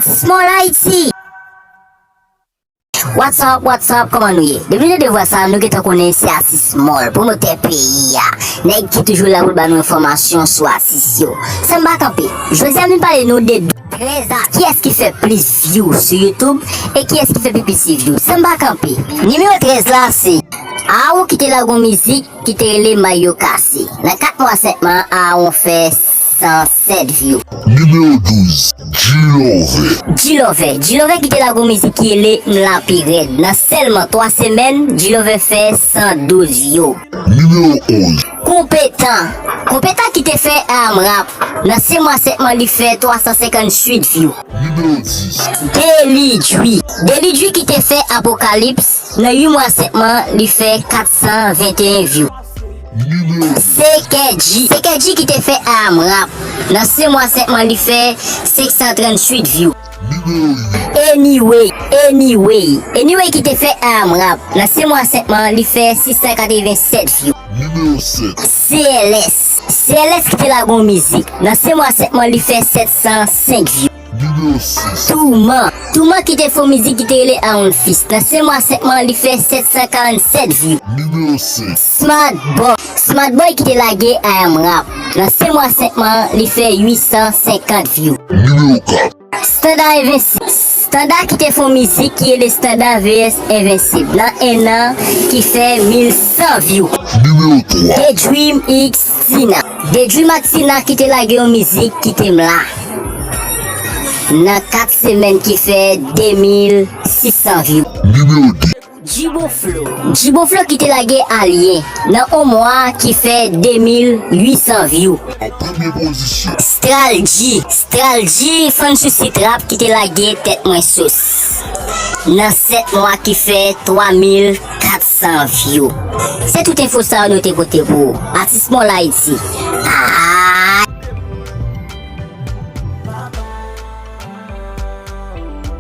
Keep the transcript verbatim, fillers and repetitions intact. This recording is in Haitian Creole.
Small Haiti. What's up, what's up, kòman nou ye? Depi nou tande vwa sa, nou gentan konnen se Atis Mòl, pwomotè peyi a. Nèg ki toujou la pou l ba nou enfòmasyon sou atis yo. San m pa kanpe, jodi a m vin pale nou de trèz a kiyès ki fè plis view sou YouTube e kiyès ki fè pi piti view. San m pa kanpe, nimewo trèz la se Aawon ki te lage yon mizik ki te rele Mayo Kase. Nan kat mwa sèlman, Aawon fè san sèt view. Nimewo douz, G-Love. G-Love. G-Love ki te lage yon mizik ki rele M La Pi Rèd. Nan sèlman twa semèn, G-Love fè san douz view. Nimewo onz. Konpetan. Konpetan ki te fè Aamrap. Nan senk mwa sèlman, li fè twa san senkantuit view. Nimewo dis. Deli Dri. Deli Dri ki te fè Apokalips. Nan uit mwa sèlman, li fè kat san venteyen view. Nimewo. Sekedji. Sekedji ki te fè Aamrap. Nan senk mwa sèlman, li fè senk san tranntuit view. Nimewo uit. Anyway. Anyway. Anyway ki te fè Aamrap. Nan senk mwa sèlman, li fè sis san katrevensèt view. Nimewo sèt. C L S. C L S ki te lage yon mizik. Nan senk mwa sèlman, li fè sèt san senk view. Nimewo sis. Touman. Touman ki te fè yon mizik ki te rele Aawon Fis. Nan senk mwa sèlman, li fè sèt san karannsèt view. Nimewo senk. Smart Boy. Smart Boy ki te lage Aamrap. Nan senk mwa sèlman, li fè uit san senkant view. Nimewo kat. Standa Envensib. Standa ki te fè yon mizik ki rele Standa V S Envensib. Nan en an, ki fè mil san view. Nimewo twa. The Dream X Tina. The Dream ak Tina ki te lage yon mizik ki te M La. Nan kat semèn ki fè de mil sis san view. Nimewo de. Jibo Flow. Jibo Flow ki te lage Alyen. Nan yon mwa ki fè de mil uit san view. An premye pozisyon. Stral G. Stral G, Fanchousi Trap ki te lage Tèt Mwen Sous. Nan sèt mwa ki fè twa mil kat san view. Se tout enfo sa yo nou te pote pou ou. Atis Mòl Ayiti. Ah!